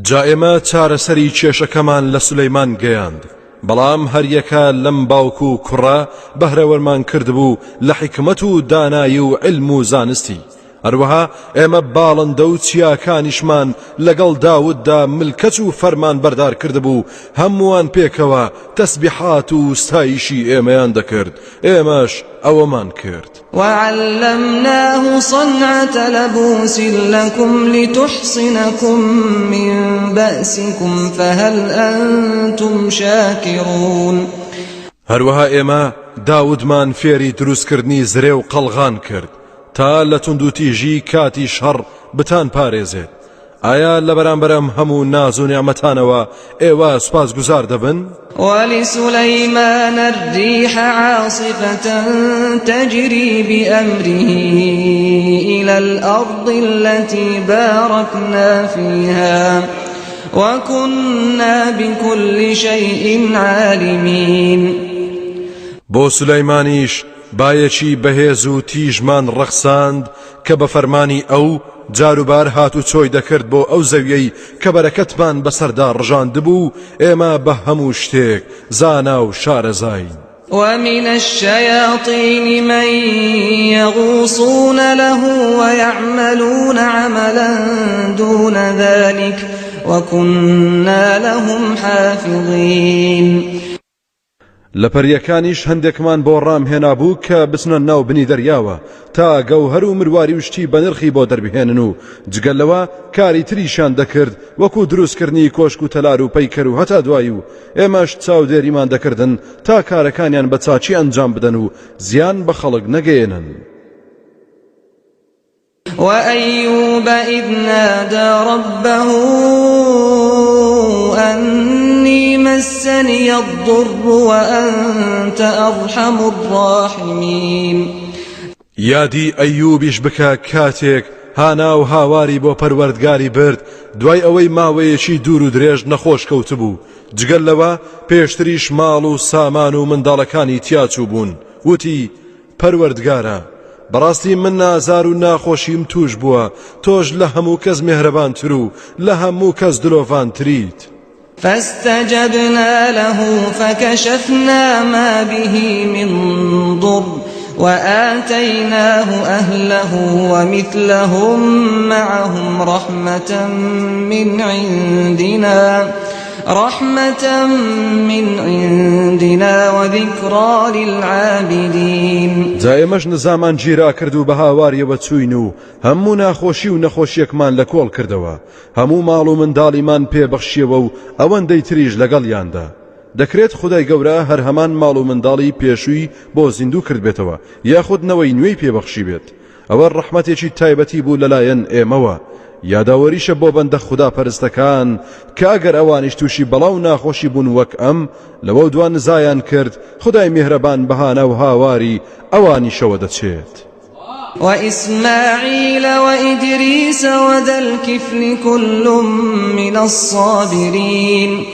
جا ئێمە چارەسەری کێشەکەمان لە سولەیمان گەیاند، بەڵام هەریەکە لەم باوک و کوڕە بەهرەوەرمان کردبوو لە حیکمەت و دانایی و عیلم و زانستی. هەروەها ئێمە باڵندە و چیاکانیشمان لەگەڵ داوددا ملکەچ و فەرمانبەردار کردبوو، هەمووان پێکەوە تەسبیحات و ستایشی ئێمەیان دەکرد، ئێمەش ئەوەمان کرد. وعلمناه صنعة لبوس لكم لتحصنكم من بأسكم فهل أنتم شاکرون. هەروەها ئێمە داودمان فێری دروستکردنی زرێ و قەڵغان کرد، تا لە توندوتیژی کاتی شەڕ بتان پارێزێت ئایا لە بەرامبەر ئەم هەموو ناز و نیعمەتانەوە ئێوە سوپاسگوزار دەبن؟ ولسليمان الريح عاصفة تجري بأمره إلى الأرض التي باركنا فيها وكنا بكل شيء عالمين بۆ سولەیمانیش بایەکی بەهێز و تیژمان ڕەخساند کە بە فەرمانی ئەو جاروبار هاتوچۆی دەکرد بۆ ئەو زەویەی کە بەرەکەتمان بەسەردا ڕژاندبوو و ئێمە بە هەموو شتێک زانا و شارەزاین. ومن الشیاطین من یغوصون له ویعملون عملا دون ذلک وکنا لهم حافظین. لە پەرییەکانیش هەندێکمان بۆ ڕام هێنابوو کە بچنە ناو بنی دەریاوە تا گەوهەر و مرواری و شتی بەنرخی بۆ دەربهێنن و جگە لەوە کاری تریشیان دەکرد وەکو دروستکردنی کۆشک و تەلار و پەیکەر و هەتا دوایی و ئێمەش چاودێریمان دەکردن تا کارەکانیان بە چاکی ئەنجام بدەن و زیان بە خەڵک نەگەیەنن. وأيوب إذ نادى ربه أني مسني الضر وأنت أرحم الراحمین. یادی ئەیوبیش بکە کاتێک هانا و هاواری بۆ پەروەردگاری برد دوای ئەوەی ماوەیەکی دوور و درێژ نەخۆش کەوتبوو، جگە لەوە پێشتریش ماڵ و سامان و منداڵەکانی تیاچووبوون، وتی، پەروەردگارا بەڕاستی من ئازار و ناخۆشیم توش بووە تۆش لە هەموو کەس مێهرەبانتر و لە هەموو کەس دلۆڤانتریت. فاستجبنا له فکشفنا ما به من ضر وآتیناه أهله ومثلهم معهم رحمة من عندنا رحمة من عندنا وذکری للعابدین. جا ئێمەش نزامان گیرا کرد و بە هاواریەوە چووین و هەموو ناخۆشی و نەخۆشیەکمان لە کۆڵ کردەوە، هەموو ماڵ و منداڵیمان پێ بەخشیەوە و ئەوەندەی تریش لەگەڵیاندا. دەکرێت خودای گەورە هەر هەمان ماڵ و منداڵی پێشووی بۆ زیندوو کردبێتەوە یاخود نەوەی نوێی پێ بەخشیبێت. ئەوە ڕەحمەتێکی تایبەتی بوو لەلایەن ئێمەوە، یاداوەریشە بۆ بەندە خودا پەرستەکان کە ئەگەر ئەوانیش تووشی بەڵا و ناخۆشی بوون وەک ئەم، لەوەودوا نزایان کرد، خودای میهرەبان بە هانا و هاواری ئەوانیشەوە دەچێت. وإسماعیل وإدریس وذا الکفل کل من الصابرین.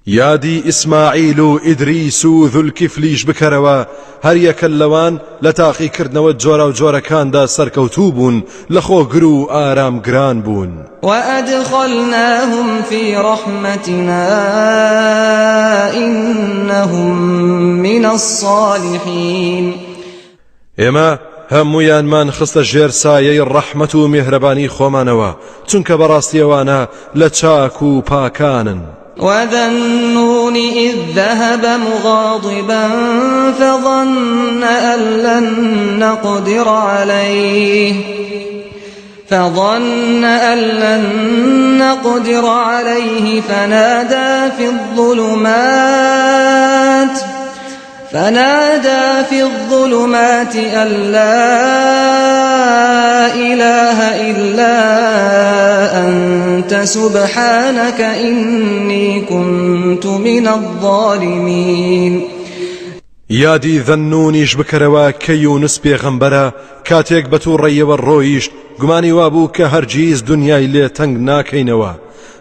یادی ئیسماعیل و ئیدریس و ذوالکفلیش بکەرەوە، هەریەکە لەوان لە تاقیکردنەوە جۆراوجۆرەکاندا سەرکەوتوو بوون، لەخۆگر و ئارامگران بوون. وأدخلناهم فی رحمتنا إنهم من الصالحین. ئێمە هەموویانمان خستە ژێر سایەی ڕەحمەت و میهرەبانی خۆمانەوە، چونکە بەڕاستی ئەوانە لە چاک و پاکانن. وذا النون إذ ذهب مغاضبا فظن أن لن نقدر عليه فظن أن لن نقدر عليه فنادى في الظلمات فنادى في الظلمات أن لا إله إلا أنت سبحانك إني كنت من الظالمین. یادی ذەننونیش بکەرەوە کە یونس پێغەمبەرە کاتێک بە توڕەیەوە ڕۆیشت گومانی وابوو کە هەرگیز دونیای لێ تەنگ ناکەینەوە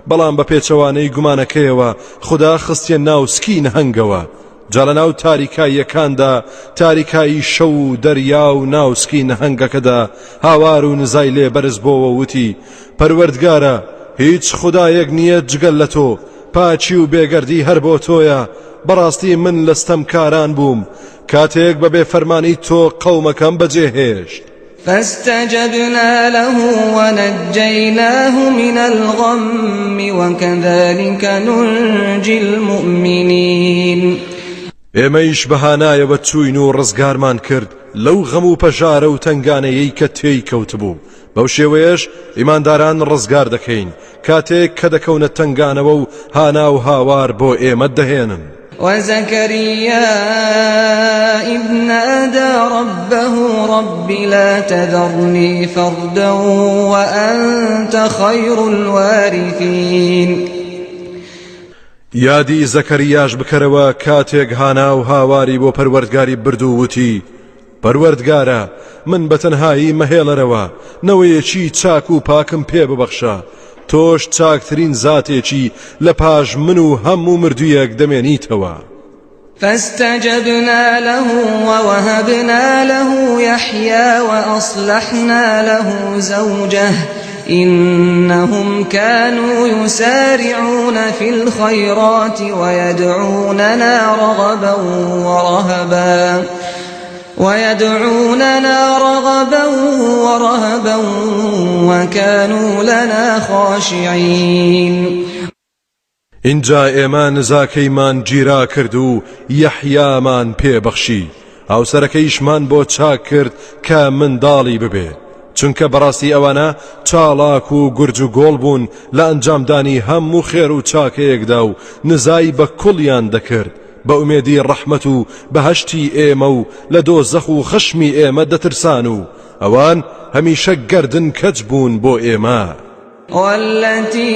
بەڵام بە پێچەوانەی گومانەکەیەوە خودا خستیە ناو سکی نەهەنگەوە جا لەناو تاریکاییەکاندا، تاریکایی شەو و دەریا و ناو سکی نەهەنگەکەدا هاوار و نزای لێ بەرز بۆوە وتی، پەروەردگارا هیچ خودایەک نییە جگە لە تۆ، پاکی و بێگەردی هەر بۆ تۆیە، بەڕاستی من لە ستەمکاران بووم کاتێک بە بێ فەرمانی تۆ قەومەکەم بەجێهێشت. فاستجبنا له ونجیناه من الغم وکذلک ننجی المومنین. ئێمەیش بە هانایەوە چووین و ڕزگارمان کرد لەو غەم و پەژارە و تەنگانەیەی کە تێی کەوتبوو، بەو شێوەیەش ئیمانداران ڕزگار دەکەین کاتێک کە دەکەونە تەنگانەوە و هانا و هاوار بۆ ئێمە دەهێنن. وزكريا إذ نادى ربه رب لا تذرني فردا وأنت خير الوارثين. یادی زەکەریاش بکەرەوە کاتێک هانا و هاواری بۆ پەروەردگاری برد و وتی، پەروەردگارا من بە تەنهایی مەهێڵەرەوە، نەوەیەکی چاک و پاکم پێ ببەخشە، تۆش چاکترین زاتێکی لە پاش من و هەموو مردوویەک دەمێنیتەوە. فاستجبنا له ووهبنا له یحیی وأصلحنا له زوجه إنهم كانوا يسارعون في الخيرات ويدعوننا رغبا ورهبا ويدعوننا رغبا ورهبا وكانوا لنا خاشعين. ئینجا ئێمە نزاکەیمان گیرا کرد و یەحیامان پێ بەخشی، هاوسەرەکەیشمان بۆ چاک کرد کە منداڵی ببێ، چونکە بەڕاستی ئەوانە چاڵاک و گورج و گۆڵ بوون لە ئەنجامدانی هەموو خێر و چاکەیەکدا و نزای بە کوڵیان دەکرد بە ئومێدی ڕەحمەت و بەهەشتی ئێمە و لە دۆزەخ و خەشمی ئێمە دەترسان و ئەوان هەمیشە گەردن کەج بوون بۆ ئێمە. والتي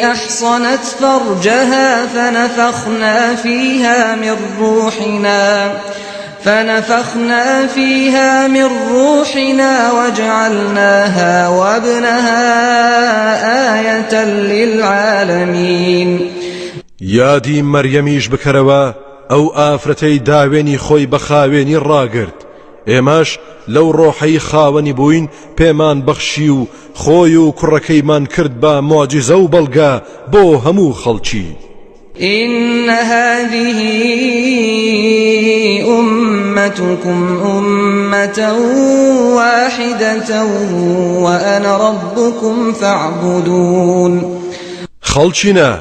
أحصنت فرجها فنفخنا فيها من روحنا فنفخنا فيها من روحنا وجعلناها وابنها آية للعالمين. یادی مەریەمیش بکەرەوە ئەو ئافرەتەی داوێنی خۆی بە خاوێنی ڕاگرت ئێمەش لەو ڕۆحەی خاوەنی بووین پێمان بەخشی و خۆی و کوڕەکەیمان کرد بە موعجیزە و بەڵگە بۆ هەموو خەڵکی. إن هذه أمتكم أمة واحدة وأنا ربكم فاعبدون. خەڵکینە،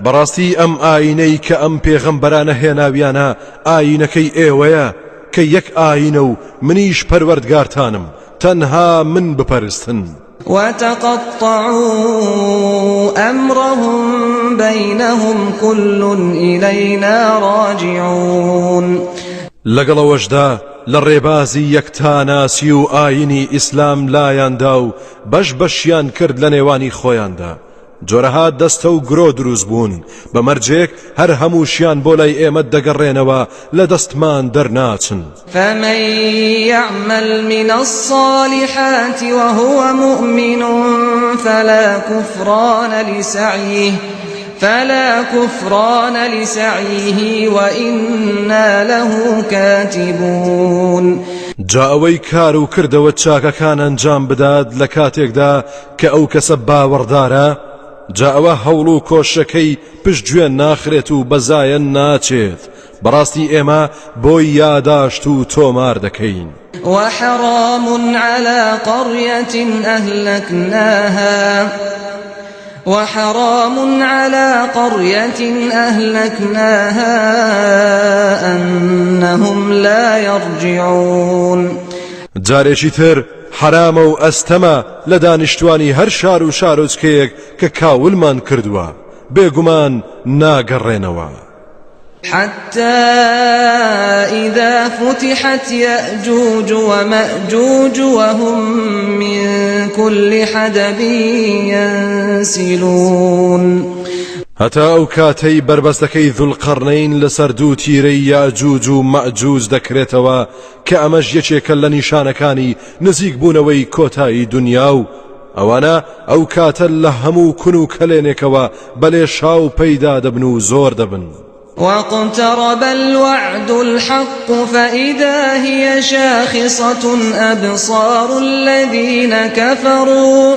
بەڕاستی ئەم ئایینەی کە ئەم پێغەمبەرانە هێناویانە ئایینەکەی ئێوەیە، کە یەک ئایینە و منیش پەروەردگارتانم، تەنها من بپەرستن. وتقطعوا أمرهم بينهم كل إلينا راجعون. لەگەڵ ئەوەشدا لە ڕێبازی یەکتاناسی و ئایینی ئیسلام لایاندا و بەش بەشیان کرد لە نێوانی خۆیاندا، جۆرەها دەستە و گرۆ دروست بوون، بە مەرجێک هەر هەمووشیان بۆ لای ئێمە دەگەڕێنەوە لە دەستمان دەرناچن. فمن یعمل من الصالحات وهو مؤمن فلا کفران لسعیه فلا کفران لسعیه وإنا له کاتبون. جا ئەوەی کار و کردەوە چاکەکان ئەنجام بدات لە کاتێکدا کە ئەو کەسە باوەڕدارە، جا ئەوە هەوڵ و کۆششەکەی پشتگوێ ناخرێت و بەزایە ناچێت، بەڕاستی ئێمە بۆی یاداشت و تۆمار دەکەین. وحرام علی قریة أهلکناها وحرام علی قریة أهلکناها أنهم لا یرجعون. جارێکی تر حەرامە و ئەستەمە لە دانیشتوانی هەر شار و شارۆچکەیەک کە کاولمان کردووە، بێگومان ناگەڕێنەوە. حتى إذا فتحت يأجوج ومأجوج وهم من كل حدب ينسلون. هەتا ئەو کاتەی بەربەستەکەی ذوالقەرنەین لەسەر دوو تیرەی یاجوج و مەئجوج دەکرێتەوە کە ئەمەش یەکێکە لە نیشانەکانی نزیک بوونەوەی کۆتایی دونیا و ئەوانە ئەو کاتە لە هەموو کون و کەلێنێکەوە بە لێشاو پەیدا دەبن و زۆر دەبن. واقترب الوعد الحق فإذا هي شاخصة أبصار الذين كفروا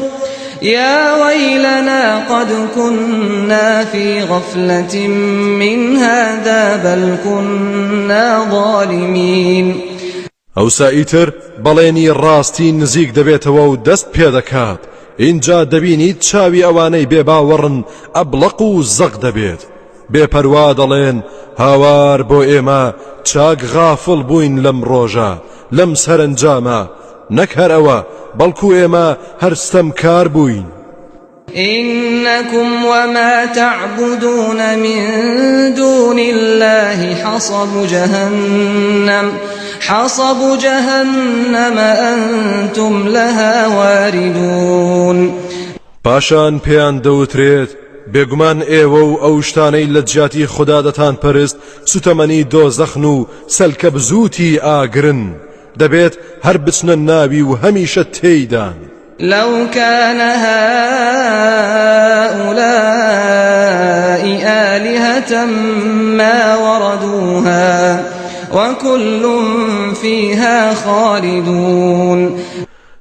يا ويلنا قد كنا في غفلة من هذا بل كنا ظالمين. ئەوسا ئیتر بەڵێنی ڕاستی نزیک دەبێتەوە و دەست پێدەکات، ئینجا دەبینیت چاوی ئەوانەی بێباوەڕن ئەبڵەق و زەق دەبێت، بێ پەروا دەڵێن هاوار بۆ ئێمە چاک غافڵ بووین لەم ڕۆژە، لەم سەرەنجامە، نەک هەر ئەوە بەڵکو ئێمە هەر ستەمکار بووین. إنكم وما تعبدون من دون الله حصب جهنم حصب جهنم أنتم لها واردون. پاشان پێیان دەوترێت، بێگومان ئێوە و ئەو شتانەی لە جیاتی خودا دەتانپەرست سوتەمەنی دۆزەخن و سەلکە بزووتی ئاگرن، دەبێت هەر بچنە ناوی و هەمیشە تێیدان. لو كان هؤلاء آلهة ما وردوها وكل فيها خالدون.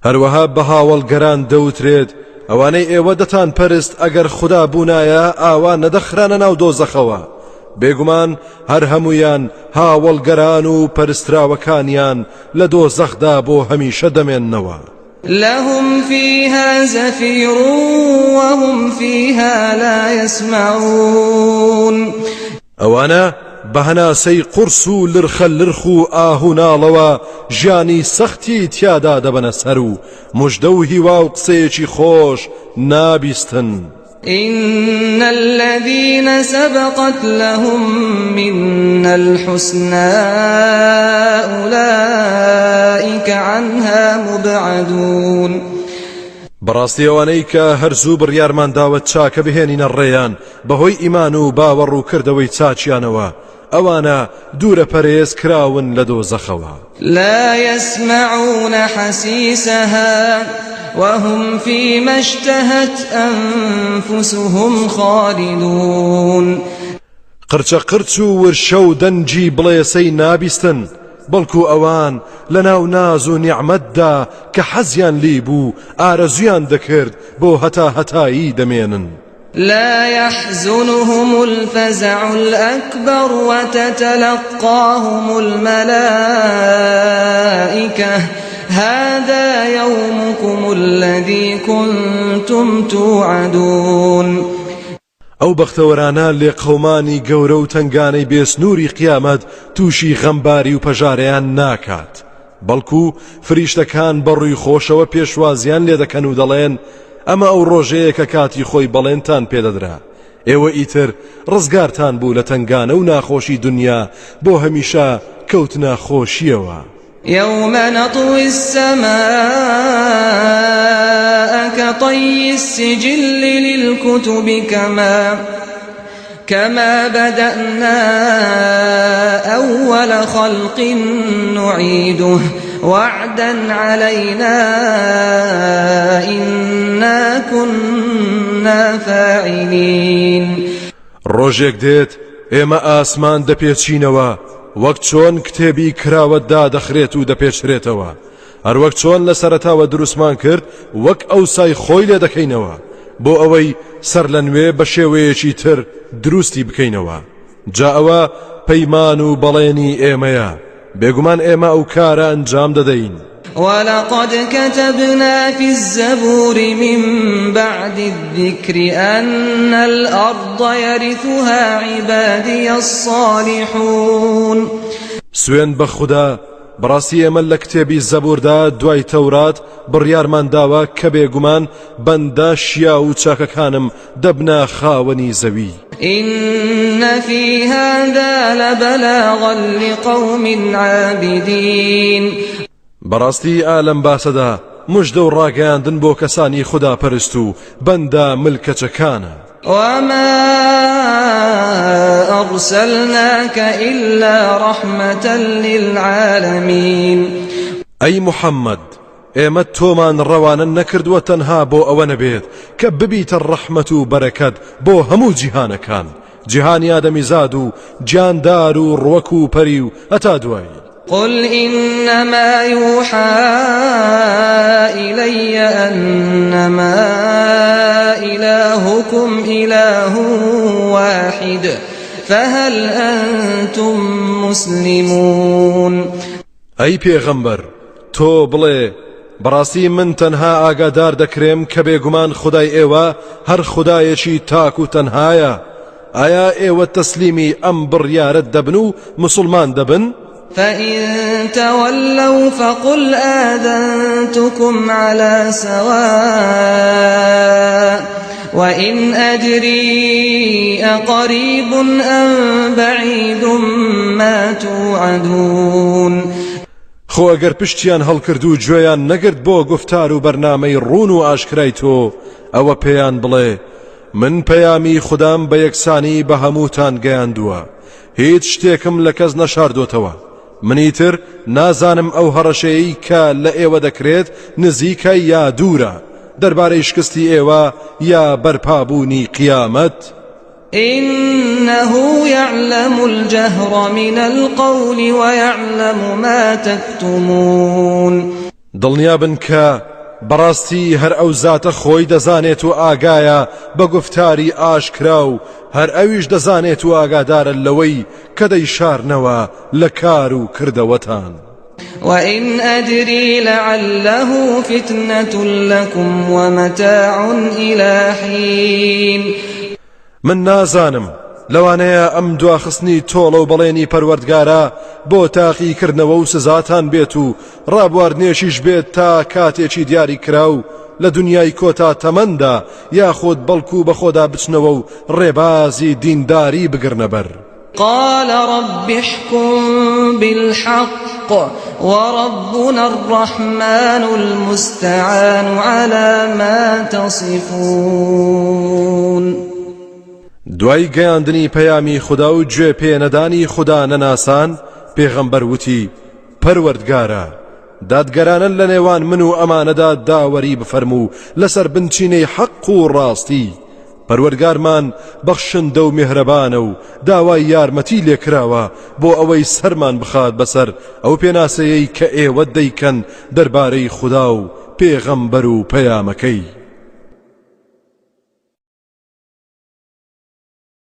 هەروەها بە هاوەڵگەران دەوترێت، ئەوانەی ئێوە دەتان پەرست ئەگەر خودا بوونایە ئاوا نەدەخرانە ناو دۆزەخەوە، بێگومان هەر هەموویان هاوەڵگەران و پەرستراوەکانیان لە دۆزەخدا بۆ هەمیشە دەمێننەوە. لهم فيها زفير وهم فيها لا يسمعون. ئەوانە بە هەناسەی قورس و لرخە لرخ و ئاه و ناڵەوە ژیانی سەختی تیادا دەبەنە سەر و مژدە و هیوا و قسەیەکی خۆش نابیستن. إن الذين سبقت لهم منا الحسنى أولئك عنها مبعدون. بەڕاستی ئەوانەی کە هەر زوو بڕیارمان داوە چاکە بهێنینە ڕێیان بەهۆی ئیمان و باوەڕ و کردەوەی چاکیانەوە ئەوانە دوورە پەرێز کراون لە دۆزەخەوە. لا يسمعون حسيسها وهم فيما اشتهت أنفسهم خالدون. قرچە قرچ و ورشە و دەنگی بڵێسەی نابیستن، بەڵکو ئەوان لەناو ناز و نیعمەتدا کە حەزیان لێی بوو ئارەزوویان دەکرد بۆ هەتا هەتایی دەمێنن. لا يحزنهم الفزع الأكبر وتتلقاهم الملائكة هذا يومكم الذي كنتم توعدون. ئەو بەختەوەرانە لێقەومانی گەورە و تەنگانەی بێسنووری قیامەت تووشی غەمباری و پەژارەیان ناکات، بەڵکو فریشتەکان بە ڕووی خۆشەوە پێشوازیان لێدەکەن و دەڵێن، ئەمە ئەو ڕۆژەیە کە کاتی خۆی بەڵێنتان پێدەدرا، ئێوە ئیتر ڕزگارتان بوو لە تەنگانە و ناخۆشی دونیا بۆ هەمیشە کەوتنە خۆشیەوە. یوم نطوی السماء کطی السجل للکتب کما كما بدأنا أول خلق نعيده وعدا علينا إنا كنا فاعلين. ڕۆژێک دێت ئێمە ئاسمان دەپێچینەوە وەک چۆن کتێبی کراوە دادەخرێت و دەپێچرێتەوە، هەروەک چۆن لە سەرەتاوە دروستمان کرد وەک ئەوسای خۆی لێ دەکەینەوە بۆ ئەوەی سەرلەنوێ بە شێوەیەکی تر دروستی بکەینەوە، جا ئەوە پەیمان و بەڵێنی ئێمەیە، بێگومان ئێمە ئەو کارە ئەنجام دەدەین. ولقد كتبنا في الزبور من بعد الذكر أن الأرض يرثها عبادي الصالحون. سوێند بە خودا بەڕاستی ئێمە لە کتێبی زەبوردا دوای تەورات بڕیارمان داوە کە بێگومان بەندە شیاو و چاکەکانم دەبنە خاوەنی زەوی. إن في هذا لبلاغا لقوم عابدین. بەڕاستی ئا لەم باسەدا مژدە و ڕاگەیاندن بۆ کەسانی خوداپەرست و بەندە ملکەچەکانە. وما أرسلناک إلا رحمة للعالمین. ئەی محەممەد ئێمە تۆمان ڕەوانە نەکردووە تەنها بۆ ئەوە نەبێت کە ببیتە ڕەحمەت و بەرەکەت بۆ هەموو جیهانەکان، جیهانی ئادەمیزاد و گیاندار و ڕوەک و پەری و هەتا دوایی. قل إنما يوحى إلي أنما إلهكم إله واحد فهل أنتم مسلمون. ئەی پێغەمبەر تۆ بڵێ، بەڕاستی من تەنها ئاگادار دەکرێم کە بێگومان خودای ئێوە هەر خودایەکی تاک و تەنهایە، ئایا ئێوە تەسلیمی ئەم بڕیارە دەبن و موسڵمان دەبن؟ فإن تولوا فقل آذنتكم على سواء وإن أدري أقريب أم بعيد ما توعدون خۆ ئەگەر پشتیان هەڵکرد و گوێیان نەگرت بۆ گوفتار و بەرنامەی ڕوون و ئاشکرای تۆ ئەوە پێیان بڵێ من پەیامی خودام بە یەکسانی بە هەمووتان گەیاندووە هیچ شتێکم لە کەس نەشاردۆتەوە من ئیتر نازانم ئەو هەڕەشەیەی کە لە ئێوە دەکرێت نزیکە یا دوورە دەربارەی شکستی ئێوە یا بەرپابوونی قیامەت. إنه يعلم الجهر من القول ويعلم ما تكتمون. دڵنیابن کە بەڕاستی هەر ئەو زاتە خۆی دەزانێت و ئاگایە بە گوفتاری ئاشکرا و هەر ئەویش دەزانێت و ئاگادارە لەوەی کە دەیشارنەوە لە کار و کردەوەتان. وإن أدري لعله فتنة لكم ومتاع إلى حين. من نازانم، لەوانەیە ئەم دواخستنی تۆڵە و بەڵێنی پەروەردگارە بۆ تاقیکردنەوە و سزاتان بێت و ڕابواردنێکیش بێت تا کاتێکی دیاریکراو لە دنیای کۆتا تەمەندا یاخود بەڵکو بەخۆدا بچنەوە و ڕێبازی دینداری بگرنەبەر. قال رب احكم بالحق وربنا الرحمن المستعان على ما تصفون. دوای گەیاندنی پەیامی خودا و گوێ پێ نەدانی خودا نەناسان پێغەمبەر وتی پەروەردگارا دادگەرانە لە نێوان من و ئەمانەدا داوەری بفەرموو لەسەر بنچینەی حەق و ڕاستی پەروەرگارمان بەخشندە و میهرەبانە و داوای یارمەتی لێکراوە بۆ ئەوەی سەرمان بخات بەسەر ئەو پێناسەیەی کە ئێوە دەیکەن دەربارەی خودا و پێغەمبەر و پەیامەکەی.